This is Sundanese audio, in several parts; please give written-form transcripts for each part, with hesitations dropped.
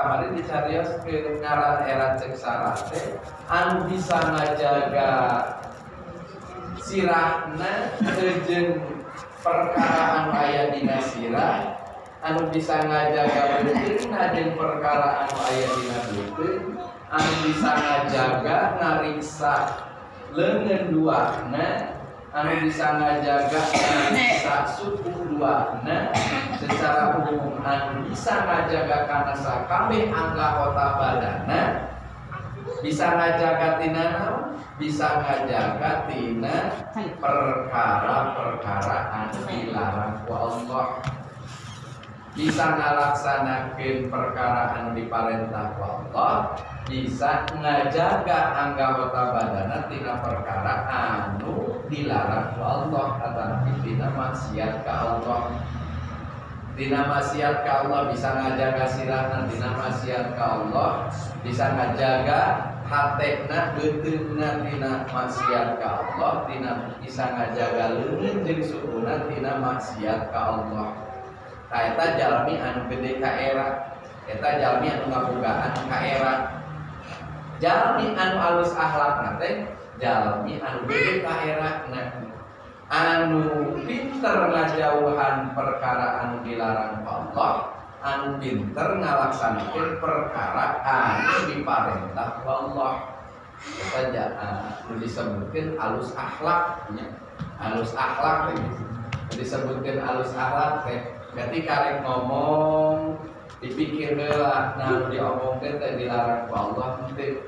Kamari dicarioskeun ngaran era cek sarate anu bisa ngajaga sirahna jeung perkara anu aya dina sirah, anu bisa ngajaga beuteungna jeung perkara anu aya dina beuteung, anu bisa ngajaga ngariksa leungeun duana, anu bisa ngajaga ngariksa suku duana, secara umum anu bisa ngajaga kana sakabeh anggota badana, bisa ngajaga tina naon? Bisa ngajaga tina perkara-perkara anu dilarang ku Allah, bisa ngalaksanakeun perkara anu diparentah ku Allah, bisa ngajaga anggota badana tina perkara anu dilarang ku Allah atanapi tina maksiat ka Allah. Tina maksiat ka Allah bisa ngajaga sirahna, tina maksiat ka Allah bisa ngajaga hatena beuteungna tina maksiat ka Allah, tina bisa ngajaga leungeun jeung sukuna tina maksiat ka Allah. Tah, eta jalmi anu gede kaera, eta jalmi anu ngabogaan kaera. Jalmi anu alus akhlakna teh jalmi anu gede kaerana, anu pinter ngajauhan perkara anu dilarang Allah, anu pinter ngalaksanakeun perkara anu diparentah ku Allah. Eta anu disebutkeun alus akhlak nya. Alus akhlak teh disebutkeun alus akhlak teh ketika rek ngomong dipikir heula, nah anu diomongkeun teh dilarang ku Allah henteu.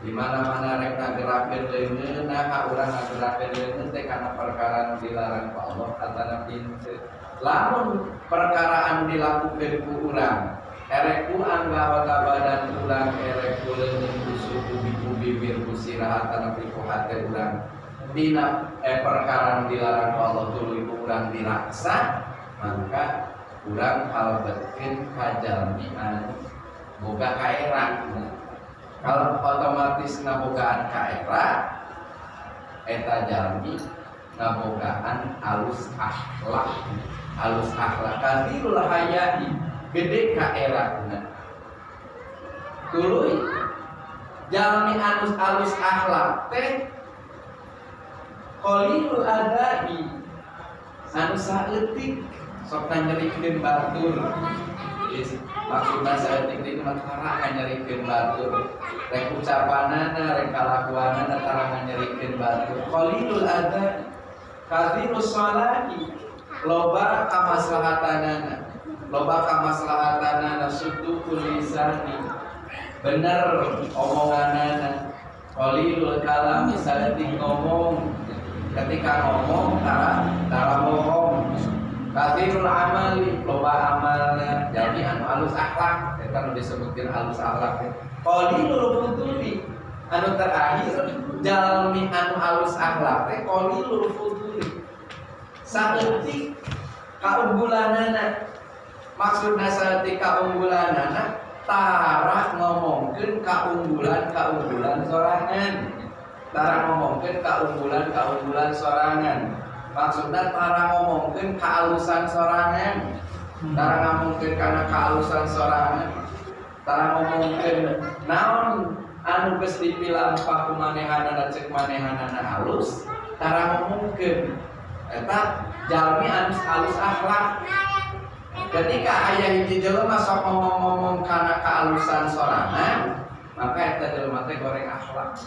Di mana-mana rek ngagerakeun leungeun, nah urang ngagerakeun leungeun teh kana perkara anu dilarang ku Allah atanapi henteu. Lamun perkara anu dilakukeun ku urang erek ku anggota badan urang, erek ku leungeun, ku suku, ku bibir, ku sirah atanapi ku hate urang tina perkara anu dilarang ku Allah tuluy ku urang diraksa, maka urang kalebetkeun ka jalmi anu boga kaera. Kalau otomatis ngabogaan kaera, eta jalmi ngabogaan alus akhlak. Alus akhlak, katsirul hayai, gede kaerana. Tuluy jalmi alus alus akhlak teh qalilul adzai, anu saeutik sok nyerikeun batur. Maksudna saeutik teh mah tara nyerikeun batur, rek ucapanana rek kalakuanana tara nyerikeun batur. Qalilul adzai, katsirus sholahi, loba kamaslahatanana, loba kamaslahatanana. Suduqul lisani, bener omonganana. Qalilul kalam, saeutik ngomong, ketika ngomong tara tara bohong. Katsirul amali, loba amalna. Jadi anu alus akhlak eta nu disebutkeun alus akhlak. Qalilul fuduli, anu terakhir jalmi anu alus akhlak teh qalilul fuduli, saeutik kaunggulanana. Maksudna saeutik kaunggulanana, tara ngomongkeun kaunggulan-kaunggulan sorangan, tara ngomongkeun kaunggulan-kaunggulan sorangan. Maksudna tara ngomongkeun kaalusan sorangan, tara ngomongkeun kana kaalusan sorangan, tara ngomongkeun naon anu geus dipilampah ku manehanana, cek manehanana halus, tara ngomongkeun. Eta jalmi anu alus akhlak. Ketika aya hiji jelema sok ngomong-ngomong kana kaalusan sorangan, maka eta jelema teh goreng akhlak.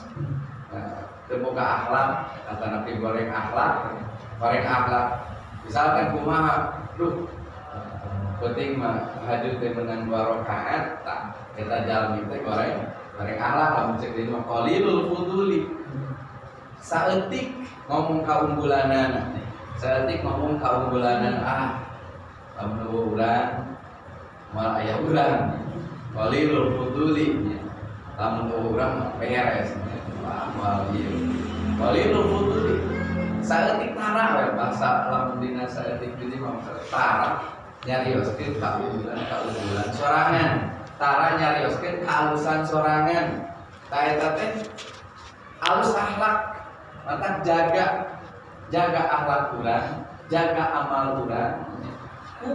Nah, teu boga akhlak atanapi goreng akhlak. Goreng akhlak misalkan kumaha? Duh, penting mah tahajud teh menang dua rakaat. Tah, eta jalmi teh goreng goreng akhlak. Lamun cek di mah qalilul fuduli, saeutik ngomong kaunggulanana, saeutik ngomong kaunggulanana. Ah, lamun euweuh urang moal aya urang. Qalilul fuduli, lamun euweuh urang mah beres, wah, moal ieu. Qalilul fuduli, saeutik, tara we bahasa. Lamun dina saeutik di mah tara nyarioskeun kaunggulan kaunggulan sorangan, tara nyarioskeun kaalusan sorangan. Tah, eta teh alus akhlak. Maka jaga jaga akhlak urang, jaga amal urang ku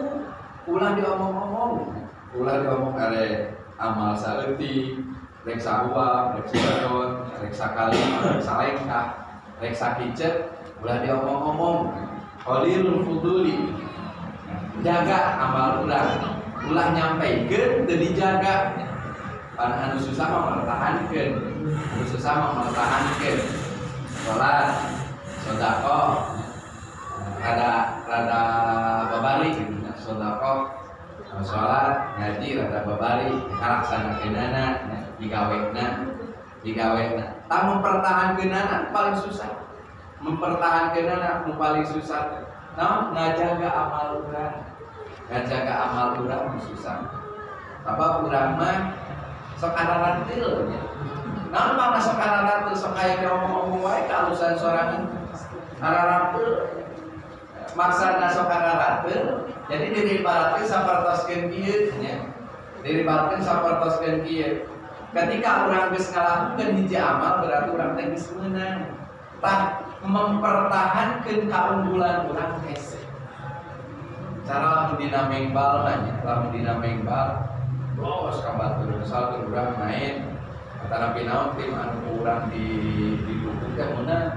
ulah diomong-omong. Ulah diomong arek amal saeutik, rek sauap, rek sasadot, rek sakali, rek salengkah, rek sakicet, ulah diomong-omong. Qalilul fuduli. Jaga amal urang. Ulah nyampaikeun teu dijaga. Pan anu susah mah pertahankeun. Anu susah mah pertahankeun. Salat, sedekah, rada babari gitu. Sedekah, salat, ngaji rada babari, kalaksanakeunana, digawena. Tah mempertahankeunana paling susah. Mempertahankeunana nu paling susah. Naon ngajaga amal urang. Ngajaga amal urang susah. Apa urang mah sok ararantil nya. Naon mah sok ararantil sok aya ngomong-ngomong wae kalusan sorangan. Ararantil maksana sok ararantil jadi diribaratkeun sapertoskeun kieu nya. Diribaratkeun sapertoskeun kieu. Ketika urang geus ngalakukeun hiji amal berarti urang teh geus meunang. Tah mempertahankeun kaunggulan urang hese. Cara lamun dina mengbal mah nya, lamun dina mengbal los ka batur misal urang main atanapi naon tim anu urang didukung teh meunang.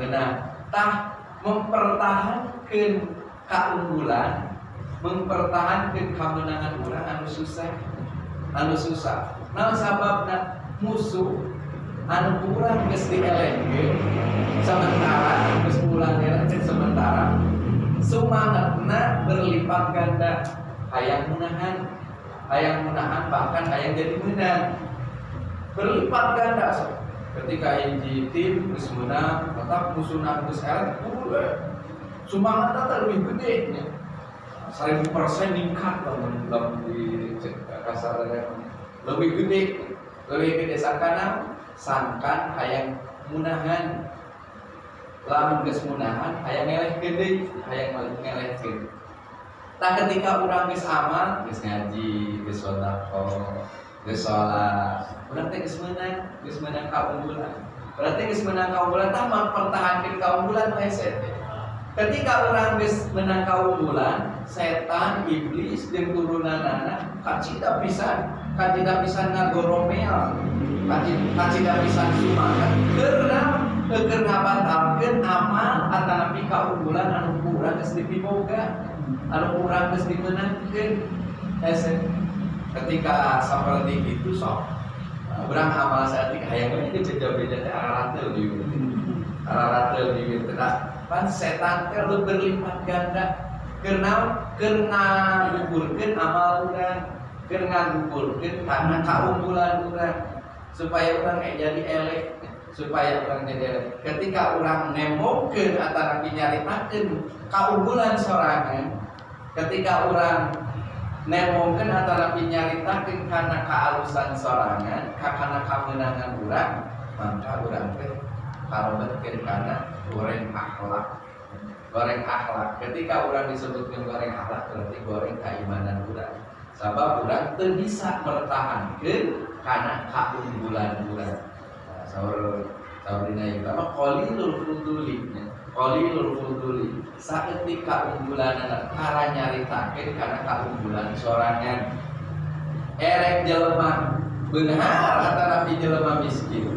Meunang. Tah mempertahankeun kaunggulan, mempertahankeun kamenangan urang anu susah. Anu susah. Naon sababna musuh anu kurang geus dielehkeun sementara geus ulang dielehkeun sementara sumangatna berlipat ganda hayang menahan bahkan hayang jadi menang berlipat ganda sok. Ketika hiji tim geus menang tetap musuhna geus eleh sumangatna lebih gede nya 1000% ningkat lamun di kasar lebih gede sangkana sangkan hayang munahan lamun geus munahan hayang ngelehkeun deui hayang ngelehkeun. Tah ketika urang geus amal geus ngaji geus sedekah geus salat urang teh geus meunang kaunggulan berarti geus meunang kaunggulan tah mempertahankeun kaunggulan nu hese teh. Ketika urang geus meunang kaunggulan setan iblis jeung turunanana kacida pisan ngagoromel kacida pisan sumangat keur ngabatalkeun amal atanapi kaunggulan anu kurang geus dipiboga anu kurang geus dimeunangkeun hese. Ketika saperti itu sok urang amal saeutik hayang we beja-beja teh ararateul di ararateul di teh pan setan teh berlipat ganda keur naon keur ngagugurkeun amal urang keur ngagugurkeun kana kaunggulan urang supaya urang jadi eleh supaya urang jadi eleh. Ketika urang nemongkeun atanapi nyaritakeun kaunggulan sorangan ketika urang nemongkeun atanapi nyaritakeun kana kaalusan sorangan kana kamenangan urang maka urang teh karobetkeun kana goreng akhlak. Goreng akhlak. Ketika urang disebutkeun goreng akhlak berarti goreng keimanan urang. Sabab urang teu bisa mertahankeun kana kaunggulan urang. Nah, saur dina ieu mah qalilul fuduli nya. Qalilul fuduli. Saeutik kaunggulanana tara nyaritakeun kana kaunggulan sorangan. Erek jelema beunghar atanapi jelema miskin.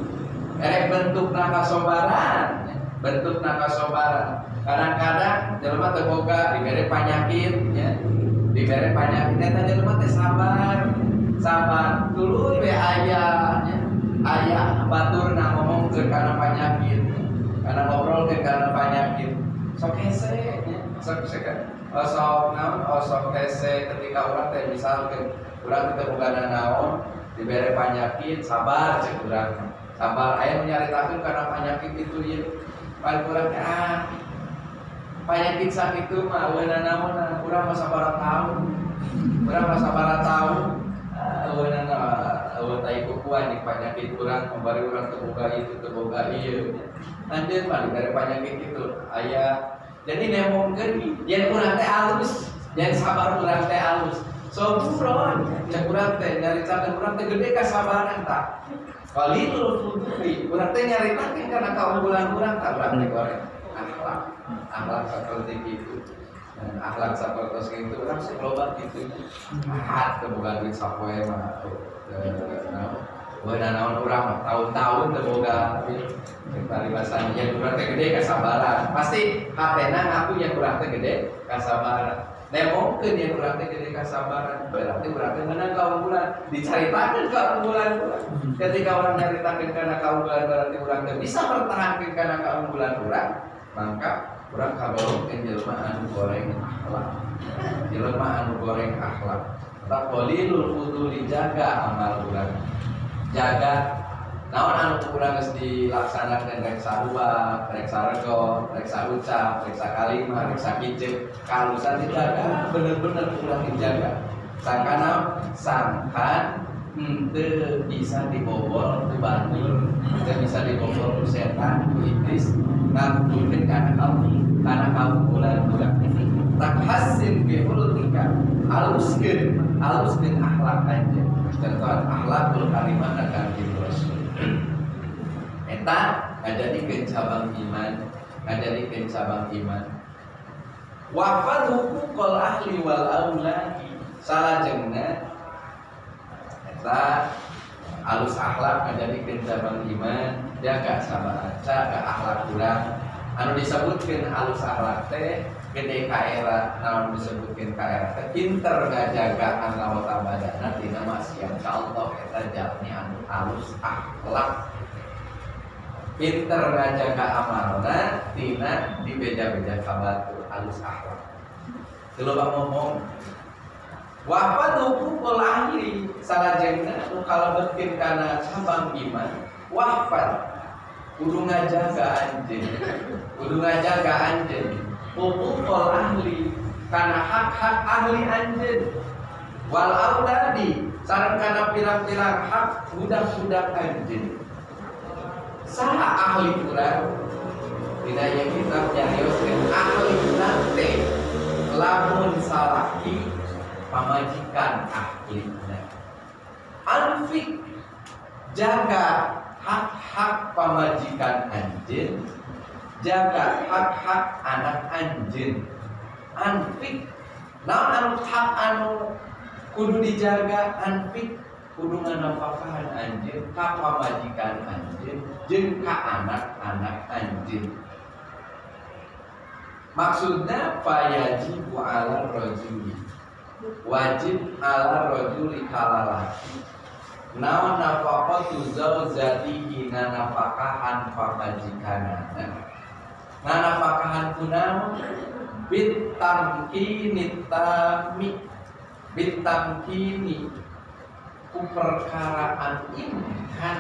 Erek bentukna kasobaran, bentukna kasobaran. Kadang-kadang jelema teu boga dibere panyakit nya. Dibere panyakit eta jelema teh sabar. Sabar tuluy we aya nya. Aya baturna ngomongkeun kana panyakit. Kana ngobrolkeun kana panyakit. Sok hese nya, sok hese. Osok naon osok hese ketika urang teh misalkeun urang teu boga naon dibere panyakit sabar cek urang. Sabar aya nu nyaritakeun kana panyakit itu ieu. Paling urang teh panyakit sakitu mah eueuh naon urang mah sabaraha taun. Urang mah sabaraha taun eueuh eueuh tai kukuan jeung panyakit urang bari urang teu boga itu teu boga ieu. Anjeun mah dibere panyakit itu aya. Jadi nemongkeun yen urang teh alus, yen sabar urang teh alus. Soburon cek urang teh nyaritakeun urang teh gede kasabaran tah. Qalilul fuduli urang teh nyaritakeun kana kaunggulan urang tah urang teh goreng akhlak. Akhlak seperti itu. Dan akhlak sapertos kitu urang sok loba kitu. Ah, teu boga duit sapoe mah atuh. Beunang naon urang tahun-tahun teu boga tapi paribasana yen urang teh gede kasabaran. Pasti hatena ngaku yen urang teh gede kasabaran. Nemongkeun yen urang teh gede kasabaran, berarti urang teh meunang kaunggulan. Dicaritakeun kaunggulan urang. Ketika urang nyaritakeun kana kaunggulan berarti urang teh bisa pertahankeun kana kaunggulan urang, maka urang kagolongkeun jelema anu goreng akhlak. Jelema anu goreng akhlak. Taqlilul fuduli, jaga amal urang. Jaga naon anu kurang geus dilaksanakeun rek sarua, rek sarego, rek sarucap, rek sakalima, rek sakiceup, kahalusan dijaga, bener-bener kurang dijaga. Sangkan sangkan henteu bisa dibobol ku batur, henteu bisa dibobol ku setan, ku iblis, ngabutkeun kana kaum, kana kaunggulan urang. Takhasin bi khuluqika, aluskeun, aluskeun akhlak anjeun. Contoh akhlakul karimah kanjeng Rasul. Eta ngajadikeun cabang iman, ngajadikeun cabang iman. Wa huquqal ahli wal auladi, salajengna eta alus akhlak ngajadikeun cabang iman, jaga sabar, jaga akhlak urang. Anu disebutkeun alus akhlak teh gede kaera, naon disebutkeun kaera teh pinter ngajaga anggota badanna tina maksiat ka Allah, eta jalmi anu alus akhlak. Pinter ngajaga amalna tina dibeja-beja ka batur, alus akhlak. Teu loba ngomong. Wa huququl ahli, salajengna nu kalebetkeun kana cabang iman, wahfad kudu ngajaga anjeun, kudu ngajaga anjeun huququl ahli, kana hak-hak ahli anjeun, wal auladi sareng kana pirang-pirang hak budak-budak anjeun. Saha ahli urang? Dina ieu kitab nyarioskeun ahli urang teh lamun salaki pamajikan ahlina. Anfik, jaga hak-hak pamajikan anjeun, jaga hak-hak anak anjeun. Anfik, naon anu hak anu kudu dijaga? Anfik kudu nganafakahan anjeun ka pamajikan anjeun jeung ka anak-anak anjeun. Maksudna fayajibu 'ala rajuli, wajib 'ala rajuli kalalaki naon nafaqatu zaujatihi, nafakahan pamajikanana. Nafakahan kunaon? Bitamkini tami, bitamkini ku perkaraan imkan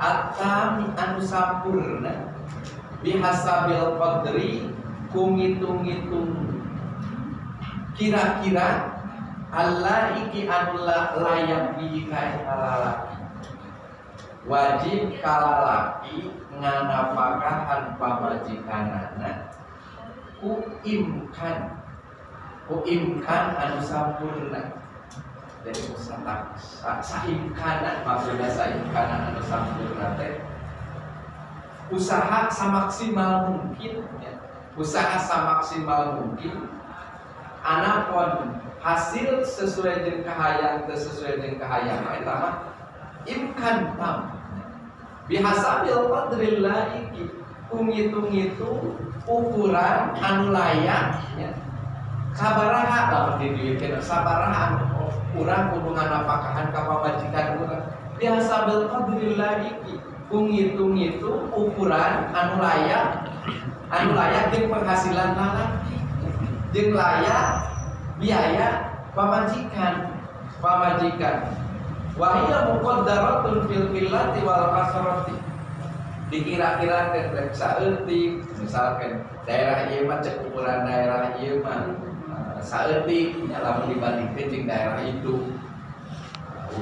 atami anu sampurna bihasabil qadri, ku ngitung-ngitung kira-kira Allah iki anu layak bihi ka eta lalaki. Wajib kalalaki nganafakahan pamajikanana ku imkan, ku imkan anu sampurna. Jadi usaha saimkana, maksudnya saimkana anu sampurna teh usaha samaksimal mungkin, ya. Usaha samaksimal mungkin anapun hasil sesuai jeung kahayang teu sesuai jeung kahayang eta mah imkan tam bihasabil qadril laiki, ku ngitung-ngitung ukuran anu layak, ya. Sabaraha lamun diduitkeun, sabaraha anu urang kudu nganafakahan ka pamajikan urang, bihasabil qadril laiki, ku ngitung-ngitung ukuran anu layak, anu layak jeung penghasilan lalaki jeung layak biaya pamajikan, pamajikan. Wa hiya muqaddaratun fil qillati wal kasrati. Dikira-kira rek saeutik, misalkan daerah ieu mah cek ukuran daerah ieu mah saeutik nya lamun dibandingkeun jeung daerah itu.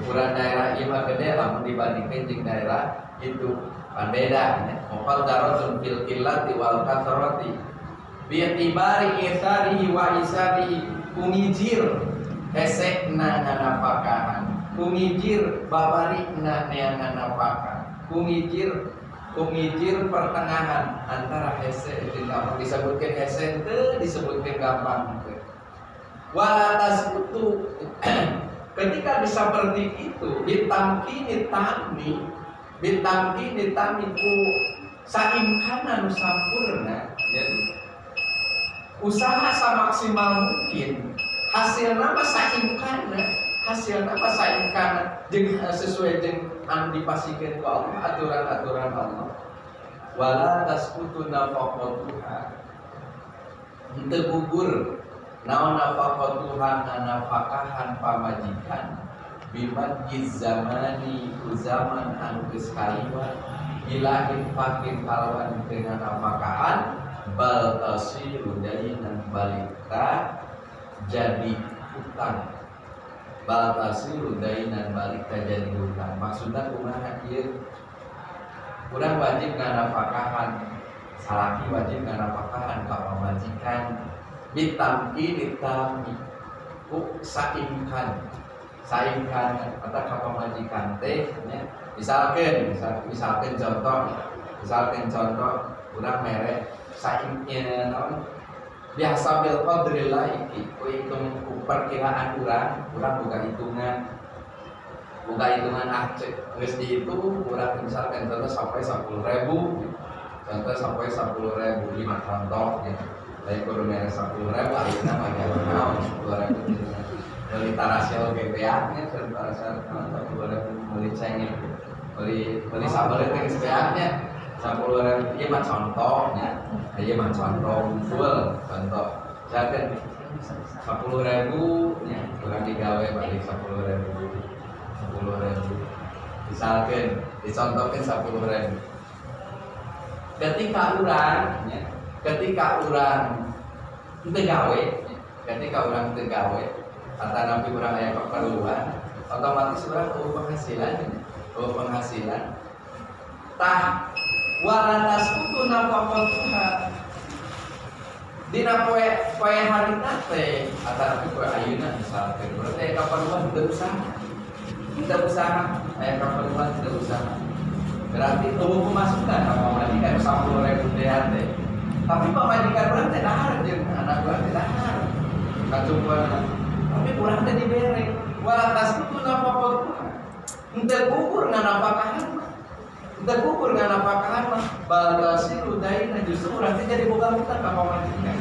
Ukuran daerah ieu mah gede lamun dibandingkeun jeung daerah itu. Pan beda nya. Muqaddaratun fil qillati wal kasrati. Bi itibari itsarihi wa isarihi, kungijir hesekna nganafakahan, kungijir babarikna neangan nafkah, kungijir Ku ngijir pertengahan antara hese jeung gampang. Disebutkeun hese teu, disebutkeun gampang teu. Wala tasqutu, ketika seperti itu bitamkini tami, bitamkini tami ku saimkana nu sampurna. Jadi usaha samaksimal mungkin, hasil nama saimkana, hasil nama saimkana jeung sesuai jeung anu dipasikeun ku Allah, aturan-aturan Allah. Wala tasqutu nafaqatuha, henteu gugur naon nafaqatuha, nafakahan pamajikan, bimadyiz zamani ku zaman anu geus kaliwat, bila infakin kalawan dengan nafakahan, bal tasiru dainan balita jadi hutang, bal tasiru dainan balita jadi hutang. Maksudna kumaha ieu? Urang wajib nganafakahan salaki, wajib nganafakahan ka pamajikan bitamki ditami ku saimkan, saimkan atau ka pamajikan teh nya. Misalkan, misalkan contoh, misalkan contoh urang mere saimnya naon biasa bil qadril laiki, ku hitung, ku perkiraan urang, urang buka hitungan, buka hitungan, ah cek geus dihitung urang, misalkan contoh sampai 10.000, contoh sampai 10.000 lima contoh ya. Lain kudu mere 10.000, ayeuna mah jalan naon 10.000 beli tarasil beak nya, beli tarasil 10.000, beli cengek, beli beli sambal teh geus beak nya 10.000. Ieu mah contohnya, ieu mah contoh full contoh. Misalkan 10.000 nya kurang digawe balik 10.000, 10.000 misalkan, dicontohkan 10.000. Ketika urang ya, ketika urang teu gawe, ketika urang teu gawe atau nabi urang aya keperluan, otomatis urang euweuh penghasilan, euweuh penghasilan. Tah, wala tasqutu nafaqatuha dina poe poe harita teh atau nabi poe ayeuna, misalkan berarti aya keperluan teu usaha, teu usaha, aya keperluan teu usaha, berarti euweuh pemasukan ka pamajikan 10.000 teh teh. Tapi pamajikan urang teh dahar jeung anak urang teh dahar kacumpoan, tapi urang teh dibere. Wala tasqutu nafaqatuha, henteu gugur nganafakahan mah, henteu gugur nganafakahan mah, bal tasiru daina, justru urang teh jadi boga hutang ka pamajikan,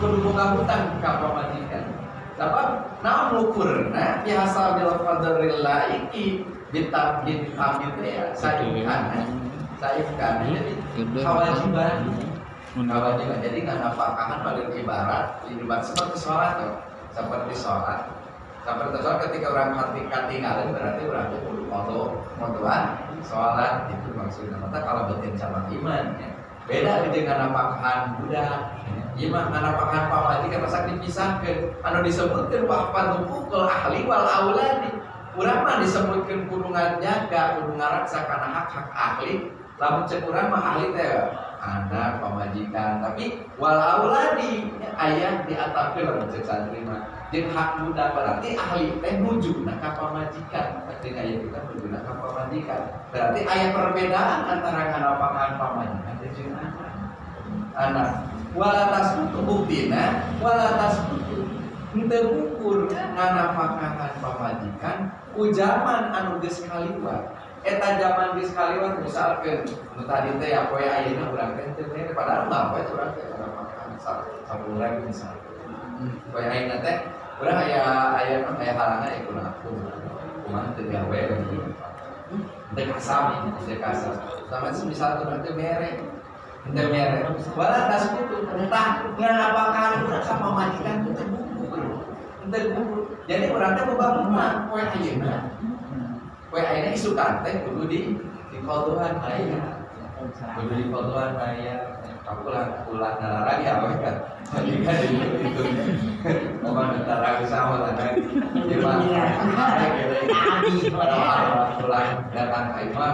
kudu boga hutang ka pamajikan. Sebab naon ukurna? Biasa bil qadril laiki bitamkin kami teh ya saimkan, saimkan. Jadi kewajiban, kewajiban. Jadi nganafakahan paling ibarat, ibarat seperti sholat ya. Seperti sholat, seperti sholat, ketika orang hati katinggalan berarti orang itu kudu qadha, qadhaan sholat itu maksudnya. Maka kalau batin sama iman ya. Beda dengan nafakahan budak ya. Ieu mah nafakahan pamajikan masa dipisahkeun, anu disebutkeun wahfadz huquqal ahli wal auladi. Urang mah disebutkeun kudu ngajaga, kudu ngaraksa kana hak-hak ahli. Lamun cek urang mah ahli teh anak, pamajikan, tapi wal auladi ayah diatapkeun lamun cek santri mah jeung hak budak. Berarti ahli teh nujuna ka pamajikan, jeung aya kita nujuna ka pamajikan. Berarti aya perbedaan antara nganafakahan pamajikan jeung anak. Anak wala tasqutu, buktina wala tasqutu henteu gugur nganafakahan pamajikan ku zaman anu geus kaliwat. Eta zaman geus kaliwat, misalkeun nu tadi teh ya, poe ayeuna urang teh teu mere, padahal mah poe urang teh nganafakahan 10.000 misalkeun. Poe ayeuna teh urang aya aya aya halangan ya, kurang aku kumaha teu gawe gitu. Teu kasam, teu kasam. Sama misalkeun urang teu mere, teu mere. Wala tasqutu, entah nganafakahan urang ka pamajikan teu gugur. Teu gugur. Jadi urang teh boga hutang poe ayeuna. Poe ayeuna isukan teh kudu di qadhaan aya. Kudu di qadhaan aya. Aku ulah ulah ngalarang ya we kan. Majikan itu. Moga ntarang sama lah kan. Ieu mah ulah datang ka imah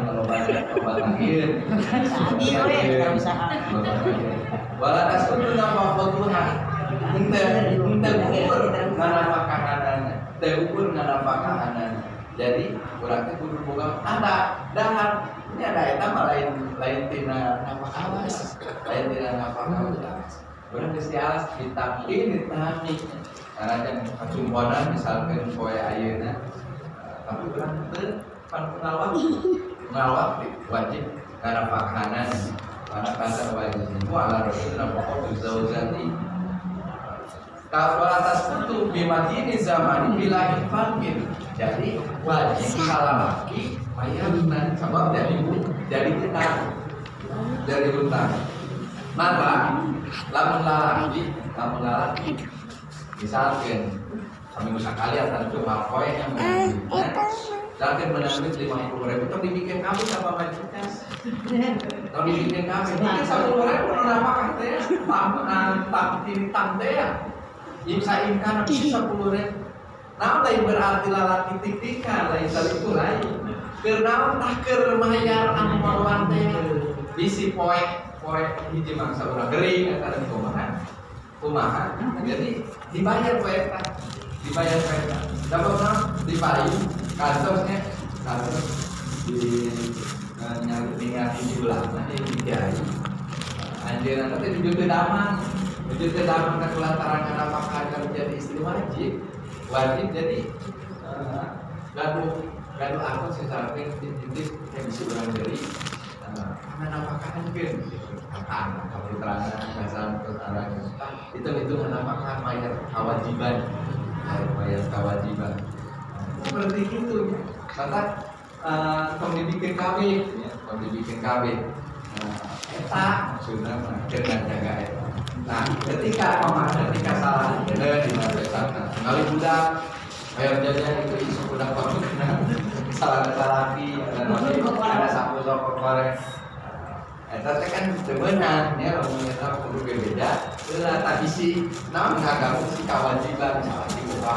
loba loba lahir. Iya we, usaha. Wala tasqutu nafaqatuha. Henteu henteu gugur nganafakahanana. Teu gugur nganafakahanana. Jadi urang teh kudu boga ada dahar. Ini ada eta mah lain tina nafkah awas. Lain tina nafkah awas. Urang geus dialas ditamkin ditami. Karena kacumponan misalkan poe ayeuna tapi urang teu pan pengal waktu wajib karena pakanan karena kasar wajib itu ala rasul nafkah zaujati. Kalau atas itu bimadini zaman bila infaqin. Jadi wajib salalaki bayar sebab jadi hutang. Jadi hutang. Maka lamun lalaki misalkan kami sakali atau cuma poe yang misalkan menang duit 50.000 tong dibikin kamu sama majikan. Tong dibikin kamu. Mungkin 10.000 nu nafkah teh tam tintang teh ya. Imsa imkan 10.000. Nah, lain berarti lalaki tik-tikan, lain selingkuh lain. Keur naon tah keur mayar anu maluan teh. Bisi poe hiji mangsa urang gering eta teh kumaha. Kumaha. Jadi dibayar poe eta. Dibayar poe eta. Sabab naon? Dipayu kantosnya kantos di nyari hiji ulama di kiai. Anjeunna teh nuju teu damang. Nuju teu damang ka kulantaran nafkah jadi istri wajib. Wajib jadi gaduh aku misalkan titip yang bisa urang dari nafkahan keun akan kaputrana kasar putrana itu nafkahan bayar kewajiban seperti itu maka tong dibikin KB ya tong dibikin KB eta maksudna mah keur jaga eta. Nah ketika ketika salah bener di mana kali budak bayar jajan itu isu budak pamukna salah salaki ada sapu sokok korek eta teh kan teu meunang nya lamun eta kudu beda heula tapi si naon ngaganggu si kewajiban salaki boga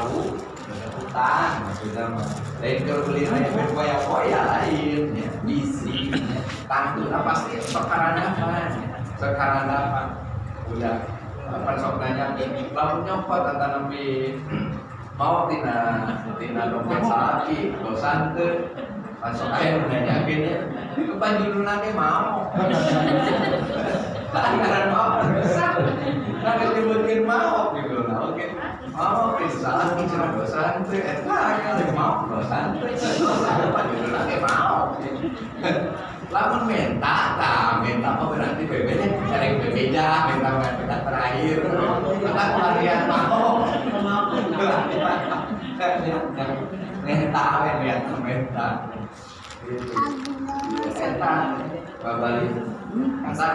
hutang maksudna mah lain keur beli aya poya-poya lain nya bisi tangtuna pasti sok karandapan udah apa sok nanya lamun nyopot antara nembe mau tina dompet salaki dosan teu langsung aya nu nanyakeun nya itu panjuluna ge mau lantaran mau dosa nah disebutkeun mau gitu nah oke mau teh salaki cenah dosan teu eta aya mau dosan teu dosa panjuluna ge mau lamun minta tah minta mah berarti bebenya cari bebeja minta terakhir maka pelarian mau minta minta gitu eta babali kata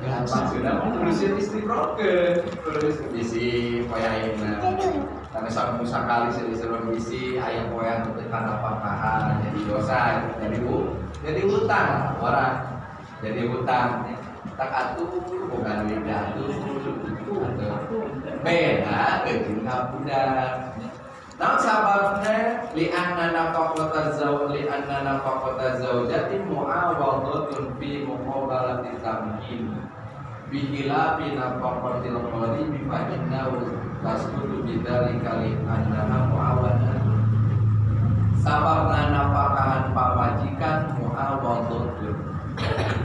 gampang sudah mau terusin istiqrokeun terus bisi poyaina tapi sampai sakali seueur bisi aya poya nu teu kanapakahan jadi dosa jadi hutang orang jadi hutang tak atuh bukan duit atuh beda jeung ka budak. Naon sababna li anna nafaqata zawj li anna nafaqata zawjati mu'awadatun fi muqabalati tamkin bi khilafi nafaqatil qaribi fa innahu tasqutu bidzalika li annaha mu'awadah. Sababna nafakahan pamajikan mu'awadatun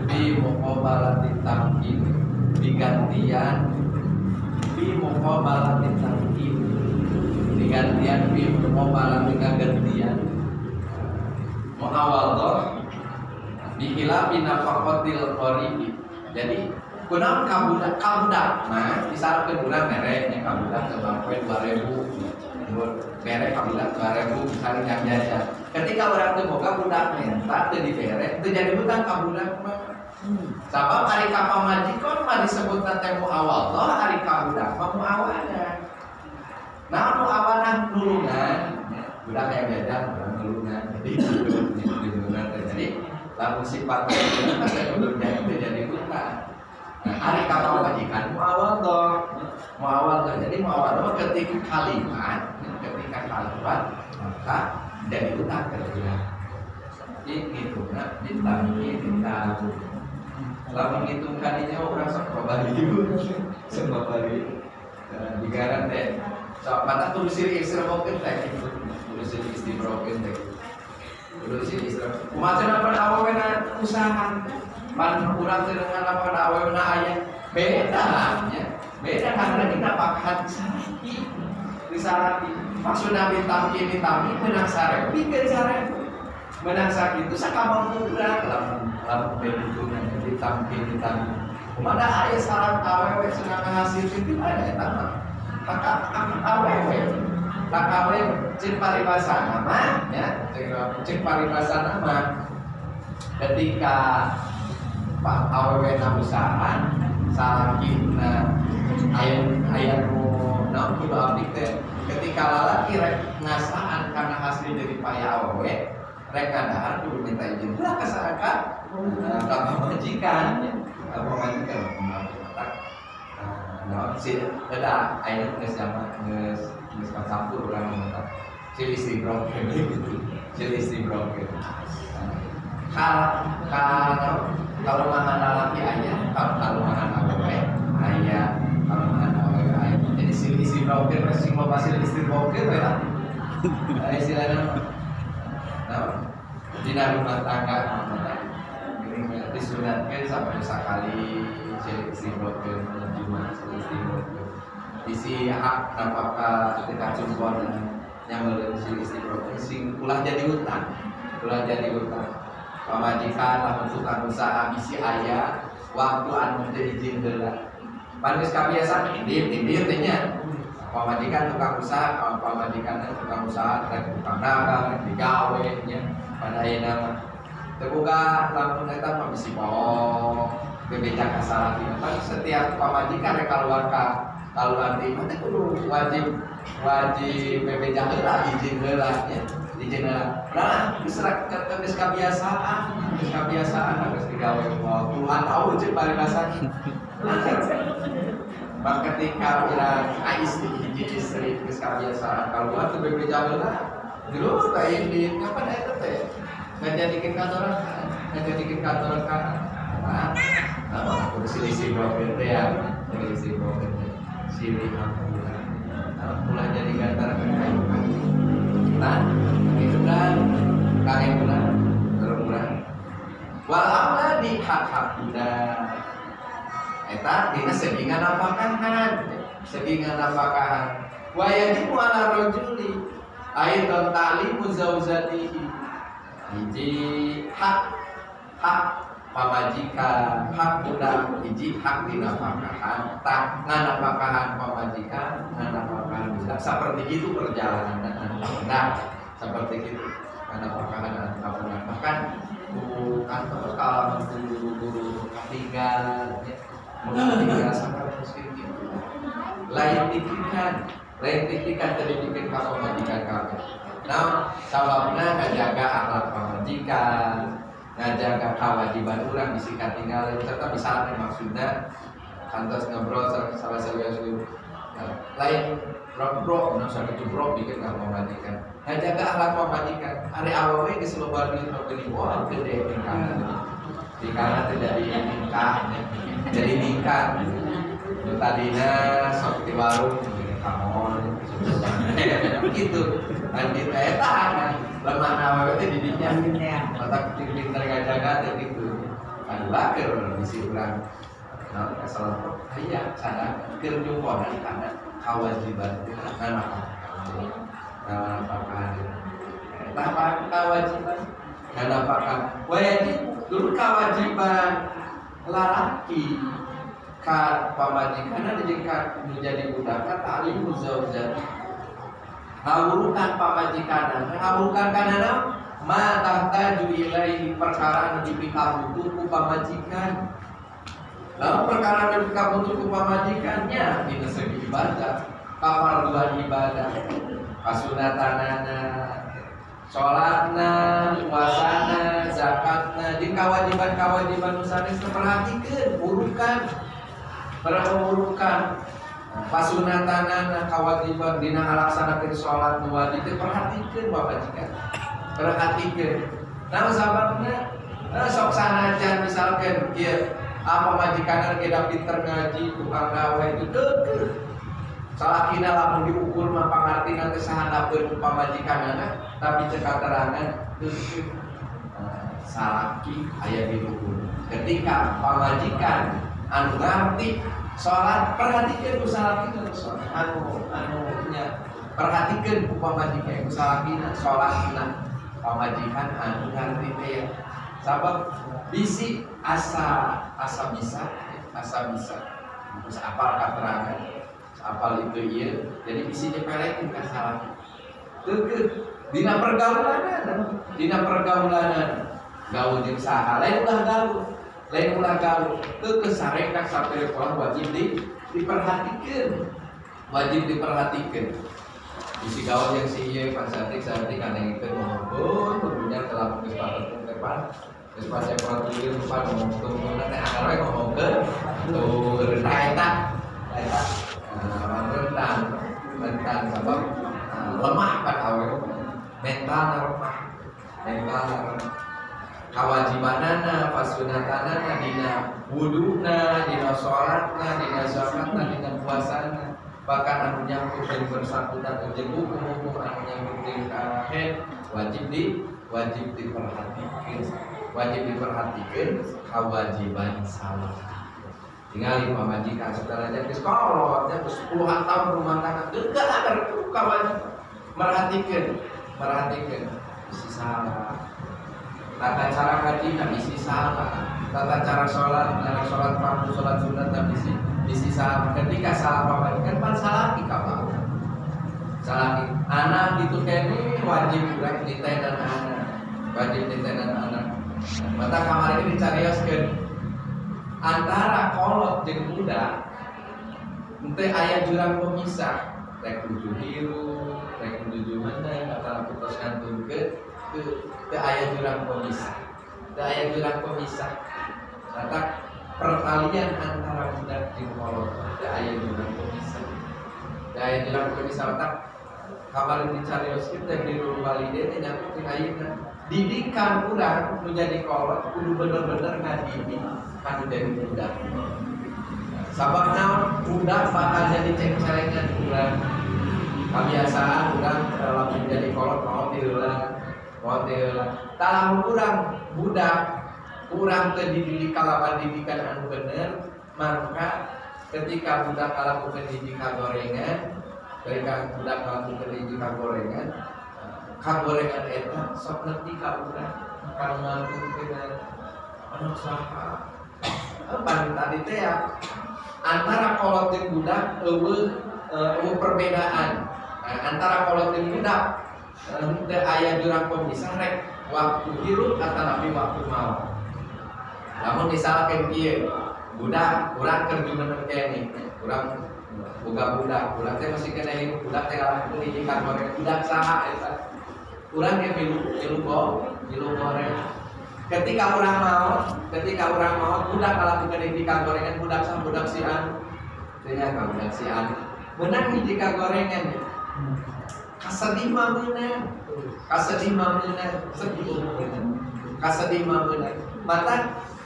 fi muqabalati tamkin digantian fi muqabalati tamkin digantian fi muqabalati gantian mu'awadah bi khilafi nafaqatil qaribi. Jadi kunaon ka budak mah misalkeun urang mere nya ka budak sabaraha 2000 mere ka budak 2000 misalnya jam jajan. Ketika urang teu boga budak minta teu dibere teu jadi hutang ka budak mah. Sabab ari ka pamajikan mah disebutna teh muawadhah, ari ka budak mah muawanah. Nah muawanah nulungan budak yang jajan urang nulungan. Jadi nulungan teh. Jadi lamun sifat teh kudu jadi hutang. Nah, ari ka pamajikan muawadhah. Muawadhah. Jadi muawadhah ketika kalimat maka jadi hutang ke budak. Jadi ngitungna ditamki ditabung. Lamun ngitung kadinya urang sok babalieu. Sok babalieu. Digaran teh. Sok mata tulisir istirhokeun teh gitu. Tulisir istirhokeun teh. Kudu silih istirahat. Kumaha cenah pan awewena usaha. Pan urang teh dengan lapangan awewena aya. Beda nya. Beda karena dina pakahan salaki. Di salaki. Maksudna bitamkin ditami menang 1000 pikeun 1000. Menang sakitu sakamampu urang lamun lamun begitu ditamkin ditami. Kumaha aya sarang awewe cenah ngahasilkeun ti mana eta mah. Hak awewe. Hak awewe ceuk paribasana mah nya, ceuk paribasana mah ketika pak awewe na usaha salakina aya aya nu naon kudu abdi teh ketika lalaki rek ngasaan karena hasil dari payah awewe rek ngadahar kudu minta izin lah ka saha ka pamajikan nya, ka pamajikan. Naon sih da aya geus zaman geus geus kacampur urang mah silih istibrokeun gitu, silih istibrokeun. Kalau kalemahan lalaki aya, kalemahan awewe aya, kalemahan awewe aya. Jadi silih istibrokeun we sing loba silih istibrokeun we lah. Istilahna naon? Dina rumah tangga geuning disunatkeun sampai sakali silih istibrokeun cuma silih istibrokeun. Isi hak nafkah ketika cumpon yang meureun silih istibrokeun sing ulah jadi utang, ulah jadi utang. Pamajikan lamun tukang usaha bisi aya waktu anu teu izin heula. Pan geus kabiasaan indit-indit teh nya. Pamajikan tukang usaha, pamajikan tukang usaha rek tukang dagang, rek digawe nya. Pan ayeuna mah teu boga lamun eta mah bisi bohong, bebeja ka salaki. Pan setiap pamajikan rek kaluar ka kaluar ti mah teh kudu wajib wajib bebeja heula, izin heula nya. Izin heula. Nah, geus geus kabiasaan geus digawe puluhan tahun ceuk paribasa. Bah ketika urang istri hiji istri geus kabiasaan kaluar teu bebeja heula. Terus teh indit kapan eta teh? Ngajadikeun katorakan, ngajadikeun katorakan. Nah, nah kudu silih istibrokeun teh ya, silih istibrokeun teh. Silih hampura. Nah, ulah jadi gantarakeun ka nah, itu kan kangge urang, terus urang. Wal auladi hak-hak budak. Eta dina segi nganafakahan, segi nganafakahan. Wa yajibu ala rajuli aidan ta'limu zaujatihi. Hiji hak hak pamajikan, hak budak, hiji hak dinafakahan, tak nganafakahan pamajikan, nganafakahan budak. Seperti itu perjalanan. Nah, seperti itu nganafakahan budak. Bahkan ku kantor kalau guru-guru katinggal ya, mau tinggal sampai miskin gitu. Lain pikiran tadi bikin ka pamajikan kabeh. Nah, sababna ngajaga akhlak pamajikan, ngajaga kewajiban urang bisi katinggalan serta misalnya maksudna kantos ngobrol salah satu lain bro nah sakitu bro bikin ka pamajikan. Ngajaga akhlak pamajikan. Ari awewe geus loba duit mah geuning wah gede tingkahna. Tingkahna teh jadi ningkah, jadi ningkah. Nu tadina sok di warung geuning kamon gitu. Lanjut eta lemah awewe teh di dinya. Otak pinter ngajaga teh gitu. Kadua keur bisi urang naon kesalahan aya sadar keur nyumponan kana kewajiban teh nganafakahan. Nganafakahan. Eta kewajiban nganafakahan. Wajib dulu kewajiban lalaki ka pamajikanna jeung ka nu jadi budak ta'limu zaujati. Ngawurukan pamajikanna, ngawurukan kana naon? Ma tahtaju ilaihi perkara anu dipikabutuh ku pamajikan. Lalu perkara anu dipikabutuh ku pamajikannya dina segi ibadah, kafarduan ibadah, kasunatanana, salatna, puasana, zakatna, jeung kewajiban-kewajiban nu sanes perhatikeun, burukan, perburukan. Pasunatanana kewajiban dina ngalaksanakeun salat nu wajib teh perhatikeun pamajikan. Perhatikeun. Nah sababna sok sanajan misalkeun kieu pamajikanna ge da pinter ngaji, tukang gawe itu keukeuh. Salakina lamun diukur mah pangartina teh sahandapeun pamajikanana tapi cek katerangan teu salaki aya di luhur. Ketika pamajikan anu ngarti salat perhatikeun ku salakina anu anu nya perhatikeun ku pamajikan ku salakina salatna pamajikan anu ngarti teh sabab bisi asa asa bisa terus apal katerangan apal itu ieu jadi bisi nyepelekeun ka salaki teu dina pergaulan gaul jeung saha lain ulah gaul teu sarekat sampai sekolah wajib diperhatikeun bisi gaul jeung si ieu pansatik-satik kaneng teh ngomongkeun kudunya telah geus patut depan geus pace peraturan lupa ngomong tungtungna teh akar we ngomongkeun tuh eta eta rentan sabab lemah pan awewe mental lemah kawajibanana pasunatanana dina wuduna dina salatna dina zakatna dina puasana bahkan anu nyangkut jeung bersangkutan jeung hukum-hukum anu nyangkut jeung haid wajib diperhatikan kewajiban salat. Tinggal pamajikan setelah geus kolot nya geus puluhan tahun rumah tangga teu kewajiban merhatikan isi salat, tata cara ngaji na isi salat, tata cara salat, cara salat fardu, salat sunat na bisi salah. Ketika salah pamajikan pan salaki ka salaki anak itu kene wajib urang nitenan anak, Mata kamar ini dicarioskeun antara kolot jeung budak henteu aya jurang pemisah rek nuju hirup rek nuju menang antara putus ngantunkeun teu aya jurang pemisah Mata pertalian antara budak jeung kolot teu aya jurang pemisah mata kamar dicarioskeun teh birrul walidain nyangkut jeung ayeuna didikan urang menjadi kolot kudu bener-bener ngadidik kanu dari budak. Sabab naon budak bakal jadi ceng-celengan urang. Kebiasaan urang lamun jadi kolot mau tiheula. Tah lamun urang budak urang teu dididik kalawan didikan anu bener, maka ketika budak ngalakukeun hiji kagorengan, kagorengan eta sok nepi ka urang kana ngangkutkeun anu saha pan tadi teh ya antara kolot jeung budak eueuh perbedaan. Nah, antara kolot jeung budak henteu aya jurang pemisah rek waktu hirup atanapi waktu maot. Lamun misalkeun kieu budak urang keur jumeneng keneh urang boga budak urang teh masih kena hirup budak teh ngalakukeun hiji kagorengan budak saha eta urang ge milu goreng. Ketika urang maot budak ngalakukeun hiji kagorengan budak saha budak si anu teh nya budak si anu meunang hiji kagorengan kasedih mah meunang sedih mata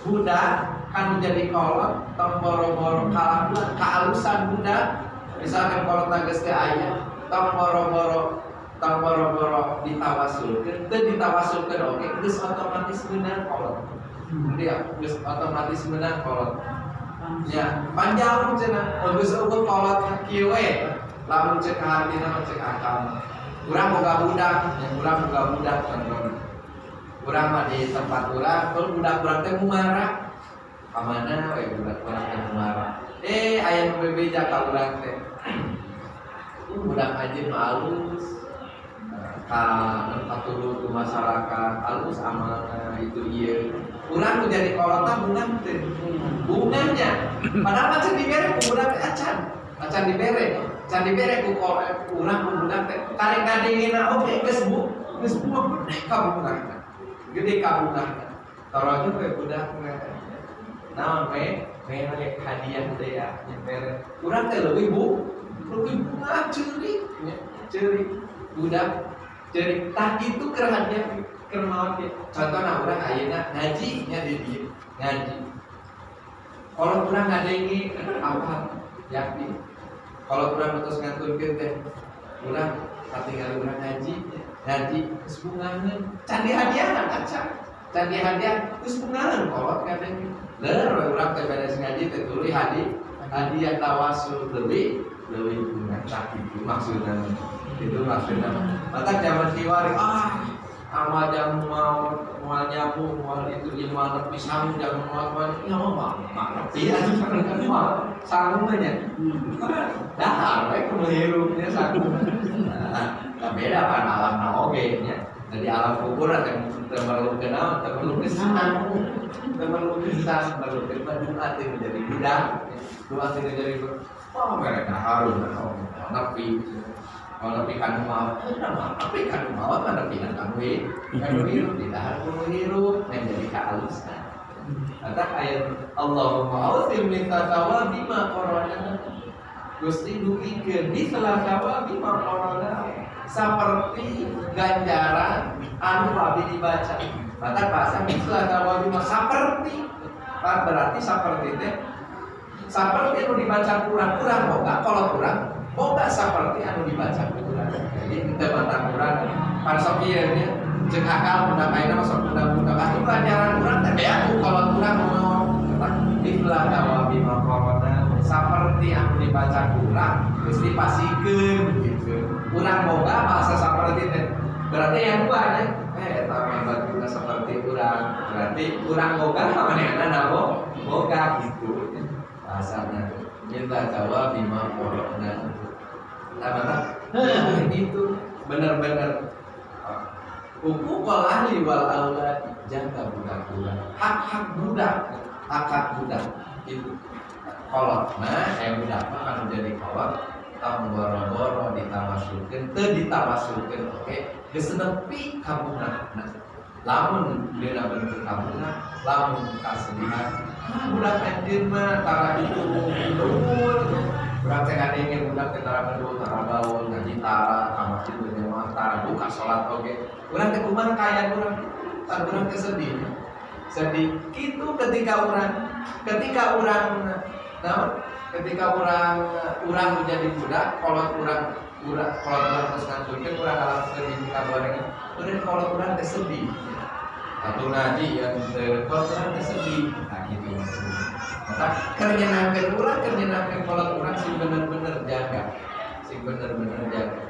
budak kan jadi kolot tong boro-boro kalakuan kaalusan budak misalkan kolot geus teu aya tong boro-boro ditawasulkeun teu ditawasulkeun oge geus otomatis meunang kolot. Dia geus otomatis meunang kolot. Ya, panjang cenah geus eueuh kolot kieu we. Lamun cek hartina mah cek akal. Urang boga budak, ya urang boga budak contohna. Urang mah di tempat urang, kalau budak urang teh mumara. Ka mana we budak urang teh mumara. Aya nu bebeja ka urang teh. Budak anjeun mah alus. Ka katulur ku masyarakat alus amalna itu ieu. Urang nu jadi kolotna bunga teh. Bunganya. Padahal mah can dibere ku budak teh acan dibere. Can dibere ku urang ku budak teh. Karek ngadengena oge geus bu, geus buah gede ka bungahna. Gede ka bungahna. Torojo we budakna. Naon we? Mere hadiah teh ya, mere. Urang teh leuwih bu, leuwih bunga ceurik nya, ceurik budak ceurik. Tah kitu keur hadiah keur maot ge. Contohna urang ayeuna ngaji nya di dieu, ngaji. Kalau urang ngadenge apa yakin. Kalau urang terus ngantunkeun teh urang katingal urang ngaji ngaji geus bungaheun can dihadiahan acan can dihadiah geus bungaheun kolot kadang leur we urang teh beres ngaji teh tuluy hadiah tawasul leuwih leuwih bunga tah kitu maksudna itu maksudna mata zaman kiwari amal jamu mau moal nyabu moal itu ieu moal nepi sangu jamu moal moal ieu mah mah nepi atuh moal sangu mah nya dahar we kudu hirup nya sangu nah beda kan alamna oge nya jadi alam kubur teh teu merlukeun naon teu merlukeun sangu teu merlukeun sangu merlukeun mah doa teh menjadi budak doa teh menjadi wah mereka harus nepi kalau nepi kanu maot, nepi kanu maot mah nepi kanu hirup, didahar kudu hirup menjadi kaalusan. Mata ayat Allahumma ausim minta thawabi ma qarana. Gusti dugikeun mithla thawabi ma qarana. Saperti ganjaran anu abdi dibaca. Mata bahasa mithla thawabi ma saperti. Berarti saperti teh saperti anu dibaca kurang-kurang boga kalau kurang boga seperti anu dibaca kurang. Jadi teu mata kurang. Pan sok ieu nya ceuk akal budak ayeuna mah sok budak-budak atuh pelajaran urang teh beak ku kolot urang ngomong. Mithla thawabi ma qarana saperti anu dibaca kurang geus dipasikeun gitu. Urang boga bahasa saperti teh. Berarti yang dua nya eta mah batuna seperti urang. Berarti urang boga manehna nabo boga gitu. Bahasana mithla thawabi ma qarana. Nah, itu benar-benar huququl ahli wal aulad, jaga budak-budak, hak-hak budak, hak-hak budak itu. Kolot mah budak mah kan jadi kolot tong boro-boro ditawasulkeun, teu ditawasulkeun oke, geus nepi ka bungahna. Lamun dina bentuk kabungah, lamun kasedihan, budak anjeun mah tara itu nuhun. Urang teh ngadenge budak teh tara gaul, tara gaul, ngaji tara, ka masjid berjamaah tara, buka salat oge. Urang teh kumaha kaayaan urang? Tah urang teh sedih. Sedih. Kitu ketika urang naon? Ketika urang menjadi budak, kolot urang kolot urang terus nganturkeun urang ngalakukeun hiji kagorengan. Urang kolot urang teh sedih. Atuh ngaji ya teu kolot urang teh sedih. Nah kitu maksudna. Maka keur nyenangkeun urang, keur nyenangkeun kolot urang sing bener-bener jaga. Sing bener-bener jaga.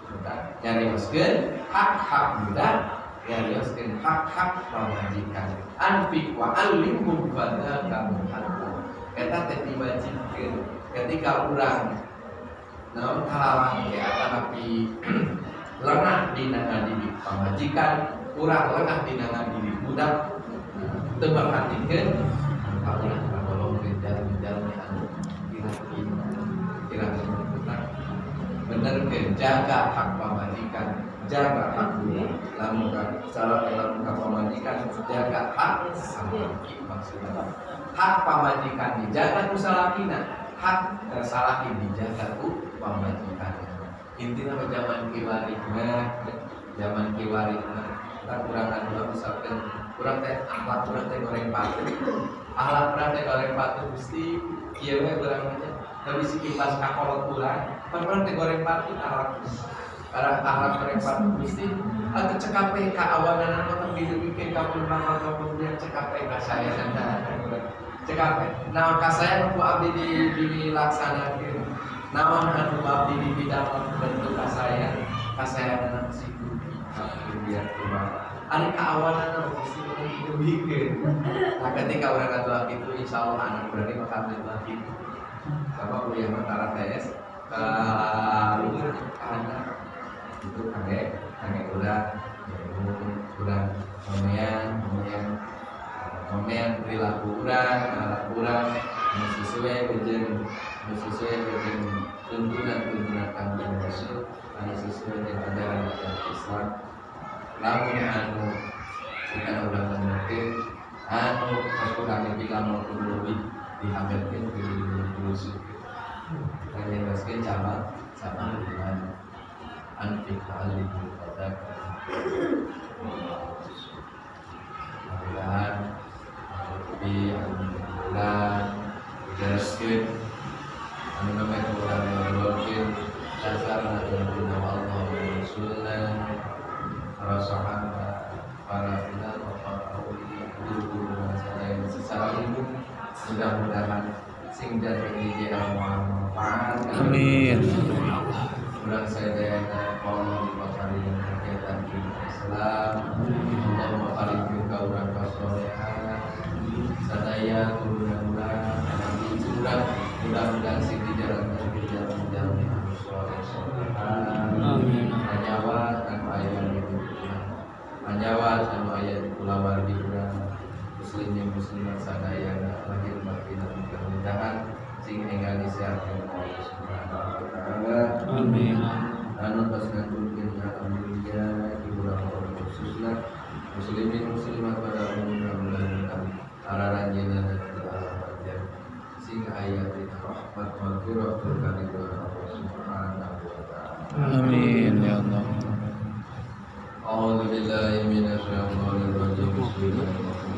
Maka nyarioskeun hak-hak budak, nyarioskeun hak-hak pamajikan. Anfiq wa allimhum fadzaka muhaqqun. Eta teh diwajibkeun ketika urang naon kalalang teh atanapi lengah dina ngadidik pamajikan, urang lengah dina ngadidik budak, teu merhatikeun maka urang kagolongkeun jalmi-jalmi anu kira-kira benerkeun jaga hak pamajikan, jaga hak budak, lamun ka salah lamun ka pamajikan jaga hak salaki maksudna. Hak pamajikan dijaga ku salakina, hak salaki dijaga ku pamajikan. Intina mah zaman kiwari mah, zaman kiwari mah tah urang anu misalkeun urang teh akhlak urang teh goreng patuh. Akhlak urang teh goreng patuh Gusti kieu we urang mah nya. Tapi si kipas ka kolot urang, pan urang teh goreng patuh akhlak. Karena akhlak goreng patuh Gusti atuh cekap we ka awanana mah tong didugikeun ka pun mah cekap we ka saya. Cekap we naon kasayang ku abdi dilaksanakeun. Naon anu abdi di bidang bentuk kasayang, kasayangan si dugi biar kumaha. Ari kaawanana mesti didugikeun. Nah ketika urang ngadoa kitu insyaallah anak berani bakal ngadoa kitu. Sama kuliah mah tara tes ka luhur anak itu kangge kangge urang urang ngomean ngomean perilaku urang, akhlak urang nu sesuai jeung tuntunan-tuntunan Kanjeng Rasul, anu sesuai jeung ajaran-ajaran Islam. Lamun anu kita urang benerkeun, anu kurang lebih lamun kudu leuwih dihampirkeun kudu dilusukkeun. Kanyarioskeun cabang cabang iman anfiq alaihi fadzaka. Mudah-mudahan lebih anu bulan dijelaskeun anu namanya kurang ngobrol para sahabat, para ulama, para awliya, guru-guru sadaya secara umum mudah-mudahan sing jadi hiji manfaat. Amin. Urang sadayana Allah dipaparian kegiatan Islam. Allahumma paringkeun ka urang kasolehan sadaya turunan urang anak cucu urang mudah-mudahan sing dijalankan di jalan-jalan anu soleh solehan. Amin. Anyawat anu aya di urang, anyawat anu aya di kulawargi urang, muslimin muslimat sadayana lahir batin mudah-mudahan sing enggal disiarkeun Allah Subhanahu wa taala. Amin. Anu tos ngantunkeun alhamdulillah di urang khususna muslimin muslimat pada umumna mudah-mudahan araranjeunna di alam panjang sing aya dina rahmat maghfirah tur karidhoan Allah Subhanahu wa taala. Amin ya Allah. A'udzu billahi minasyaitonir rajim. Bismillahirrahmanirrahim.